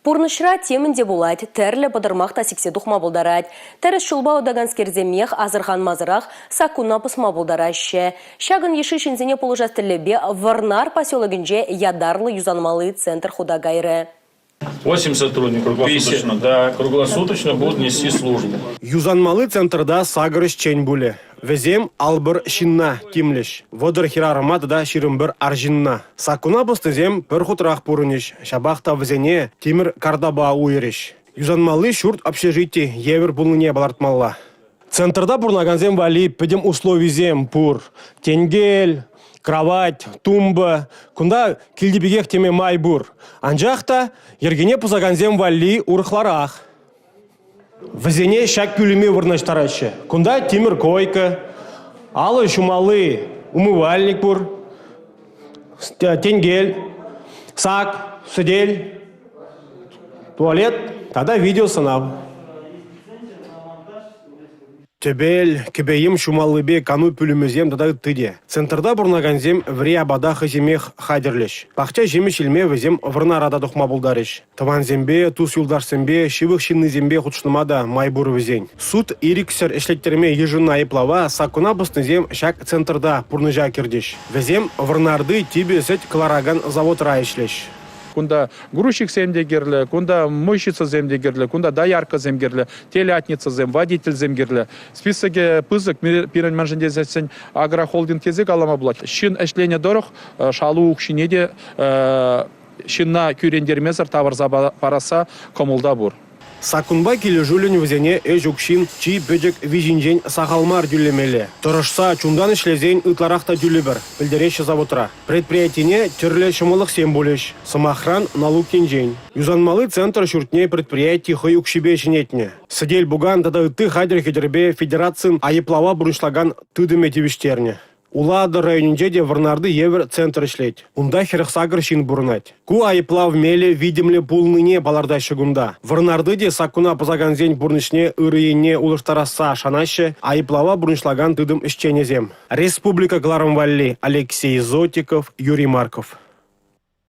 Пурнӑҫра темӗн те пулать, тӗрлӗ пӑтӑрмах та сиксе тухма пултарать. Тӗрӗс ҫулпа утаканскерсемех асӑрханмасӑрах саккуна пӑсма пултараҫҫӗ. Ҫакӑн йышши ҫынсене пулӑшас тӗллевпе Вӑрнар поселокӗнче ятарлӑ юсанмалли центр хута кайрӗ. 8 сотрудников, круглосуточно, да, круглосуточно будут нести службу. Юсанмалли центрта сакӑр ӗҫчен пулӗ. Вӗсем алпӑр ҫынна тимлӗҫ. 30 хӗрарӑма тата 21 арҫынна. Саккуна пӑснисем пӗр хутрах пурӑнӗҫ, ҫапах та вӗсене тимӗр картапа уйӑрӗҫ. Юсанмалли ҫурт общежити евӗр пулнине палӑртмалла. Центрта пурӑнакансем валли пӗтӗм условисем пур. Тенкел, кровать, тумба. Кунта килти пекех теме май пур. Анчах та йӗркене пӑсакансем валли урӑхларах. Вӗсене ҫак пӳлӗме вырнаҫтараҫҫӗ. Кунта тимӗр койка, алӑ ҫумалли умывальник пур, тенкел, сак, сӗтел, туалет тата видеосӑнав. Тӗпел, кӗпе-йӗм ҫумаллипе кану пӳлӗмӗсем тата ытти те. Центрта пурӑнакансем вӗри апата хӑйсемех хатӗрлӗҫ. Пахча ҫимӗҫ илме вӗсем Вӑрнара та тухма пултарӗҫ. Тӑвансемпе, тус-юлташсемпе, ҫывӑх ҫыннисемпе хутшӑнма та май пур вӗсен. Суд ирӗксӗр ӗҫлеттерме йышӑннӑ айӑплава саккуна пӑснисем ҫак центрта пурнӑҫа кӗртӗҫ. Вӗсем Вӑрнарти типӗ сӗт кӑларакан заводра ӗҫлӗҫ. Кунта грузчиксем те кирлӗ, кунта мойщицӑсем те кирлӗ, кунта дояркӑсем кирлӗ, телятницӑсем, водительсем кирлӗ. Списокӗ пысӑк, пирӗн мӗншӗн тесессӗн агрохолдинг тесе калама пулать. Ҫын ӗҫленӗ тӑрӑх шалу укҫине те ҫынна кӳрентермесӗр тавӑрса парасса кӑмӑлта пур. Саккунпа килӗшӳллӗн вӗсене ӗҫ укҫин чи пӗчӗк виҫинчен сахал мар тӳлемелле. Тӑрӑшса чунтан ӗҫлесен ытларах та тӳлӗпӗр, пӗлтереҫҫӗ заводра. Предприятине тӗрлӗ ҫӑмӑллӑхсем пулӗҫ. Сӑмахран, налук енчен. Юсанмалли центр ҫуртне предприяти хӑй укҫипе ҫӗнетнӗ. Сӗтел-пукан тата ытти хатӗр-хӗтӗрпе федерацин айӑплава пурнӑҫлакан тытӑмӗ тивӗҫтернӗ. Улатӑр районӗнче те Вӑрнарти евӗр центр ӗҫлет. Унта 48 ҫын пурӑнать. Ку айӑплав мелӗ витӗмлӗ пулнине палӑртаҫҫӗ кунта. Вӑрнарти те саккуна пӑсакансен пурнӑҫне ырӑ енне улӑштарасса шанаҫҫӗ айӑплава пурнӑҫлакан тытӑм ӗҫченӗсем. Республика кӑларӑм валли Алексей Зотиков, Юрий Марков.